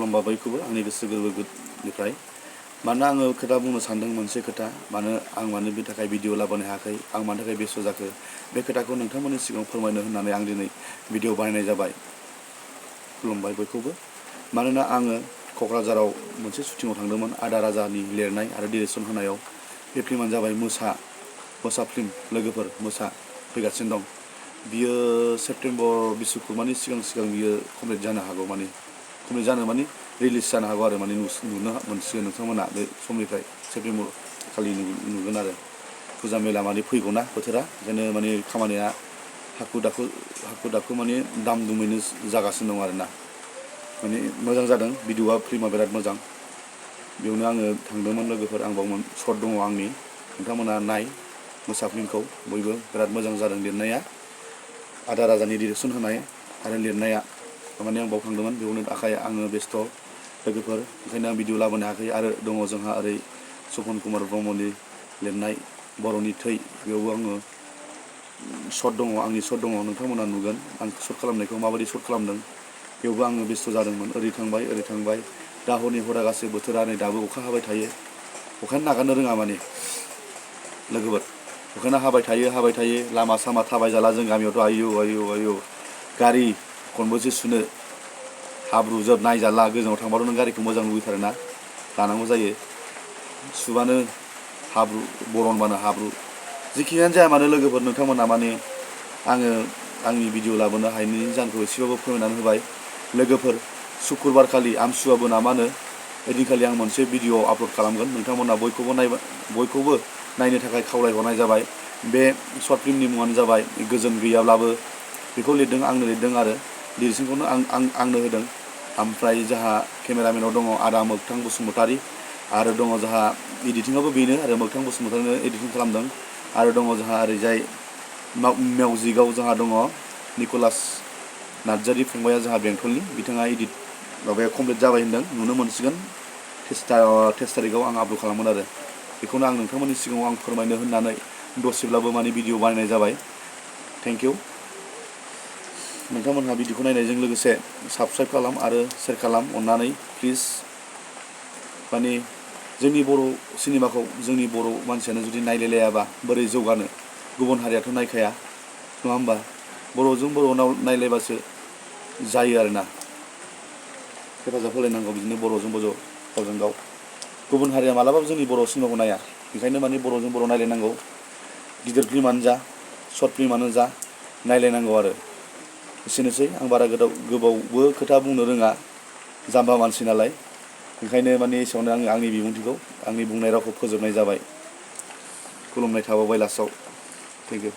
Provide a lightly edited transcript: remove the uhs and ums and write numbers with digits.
खुलुमबा बयखौबो आंनि गोसो गोरबोनिफ्राय मानो आङो खोथा बुंनो सानदों मोनसे खोथा मानो बे थाखाय भिडिअ लाबोनो हायाखै आं मानो थाखाय बेस्थ' जाखो बे खोथाखौ नोंथांमोननि सिगाङाव फोरमायनो होननानै आं दिनै भिडिअ बानायनाय जाबाय। खुलुमबाय बयखौबो मानोना आङो क'क्राझाराव मोनसे शुटिंआव थांदोंमोन आदा राजानि लिरनाय आरो डिरेक्सन होनायाव बे फिल्मानो जाबाय मोसा फिल्म लोगोफोर मोसा फैगासिनो दं बियो सेप्तेम्बर बिशुखुरमानि सिगां बियो कमप्लिट जानो हागौ माने रिलिज जानो हागौ आरो नुनो मोनसिगोन नोंथांमोना बे समनिफ्राय सेप्तेम्बर खालि नुगोन आरो फुजा मेला फैगौना बोथोरा ओंखायनो खामानिया हाखु दाखु दाम दुमैनो जागासिनो दं आरोना मोजां जादों भिडिअ'आ फिल्मा बिराद मोजां बेयावनो आङो थांदोंमोन लोगोफोर आं बावमोन सर्ट दङ आंनि नोंथांमोना नाय मोसा फिल्मखौ बयबो बिराद मोजां जादों लिरनाया आदा राजानि डिरेक्सन होनाय आरो लिरनाया आं बाव थांदोंमोन बेयावनो आङो बेस्थ' लोगोफोर ओंखायनो आं भिडिअ लाबोनो हायाखै आरो दङ जोंहा ओरै सपन कुमार ब्रह्मनि लिरनाय बर'नि थै बेयावबो आङो आंनि सर्ट दङ नोंथांमोना नुगोन आं सर्ट खालामनायखौ माबायदि सर्ट खालामदों बेयावबो आङो बेस्थ' जादोंमोन ओरै थांबाय दा हरनि हरा गासै बोथोरा नै दाबो अखा हाबाय थायो अखायानो नागारनो रोङा लोगोफोर अखायानो हाबाय थायो लामा सामा थाबाय जाला जों गामियावथ' आयौ गारि खनबेसे सुनो हाब्रुजोब नायजाला गोजानाव थांबाथ' नों गारिखौ मोजां लुबैथारोना लानांगौ जायो सुबानो हाब्रु बरनबानो हाब्रु जिखियानो जाया मानो लोगोफोर नोंथांमोना आङो आंनि भिडिअ लाबोनो हायैनि जाहोनखौ एसेबाबो फोरमायनानै होबाय लोगोफोर सुक्रुबार खालि आमथिसुवाबो नामानो ओइदिनखालि आं मोनसे भिडिअ आपल'ड खालामगोन नोंथांमोना बयखौबो नायनो थाखाय खावलायहरनाय जाबाय बे सर्ट फिल्मनि मुङानो जाबाय गोजोन गैयाब्लाबो बेखौ आंनो लिरदों आरो डिरेक्सनखौनो आंनो होदों ओमफ्राय जोंहा केमेरामेनाव दङ आदा मोगथां बसुमतारी आरो दङ जोंहा एडिटिंआवबो बेनो आरो मोगथां बसुमतारीनो एडिटिं खालामदों आरो दङ जोंहा ओरैजाय मिउजिकआव जोंहा दङ निकलास नार्जारि फंबाया जोंहा बेंटलनि बिथाङा माबाया कमप्लिट जाबाय होनदों नुनो मोनसिगोन 23 तारिखआव आं आपल'ड खालामगोन आरो बेखौनो आं नोंथांमोननि सिगाङाव आं फोरमायनो होननानै दसेब्लाबो भिडिअ बानायनाय जाबाय थेंक इउ नोंथांमोनहा भिडिअखौ नायनायजों लोगोसे साबस्क्राइब खालाम आरो शेयार खालाम अननानै प्लिज जोंनि बर' सिनेमाखौ जोंनि बर' मानसियानो जुदि नायलायलायाबा बोरै जौगानो गुबुन हारियाथ' नायखाया नङा होमबा बर'जों बर'नाव नायलायबासो जायो आरोना हेफाजाब होलायनांगौ बिदिनो बर'जों गावजों गाव गुबुन हारिया मालाबाबो जोंनि बर' सिनेमाखौ नाया ओंखायनो बर'जों बर' नायलायनांगौ गिदिर फिल्मानो जा सर्ट फिल्मानो जा नायलायनांगौ आरो एसेनोसै आं बारा गोबावबो खोथा बुंनो रोङा जाम्बा मानसि नालाय ओंखायनो एसेयावनो आङो आंनि बिबुंथिखौ आंनि बुंनाय रावखौ फोजोबनाय जाबाय खुलुमनाय थाबावबाय लास्टआव थेंक इउ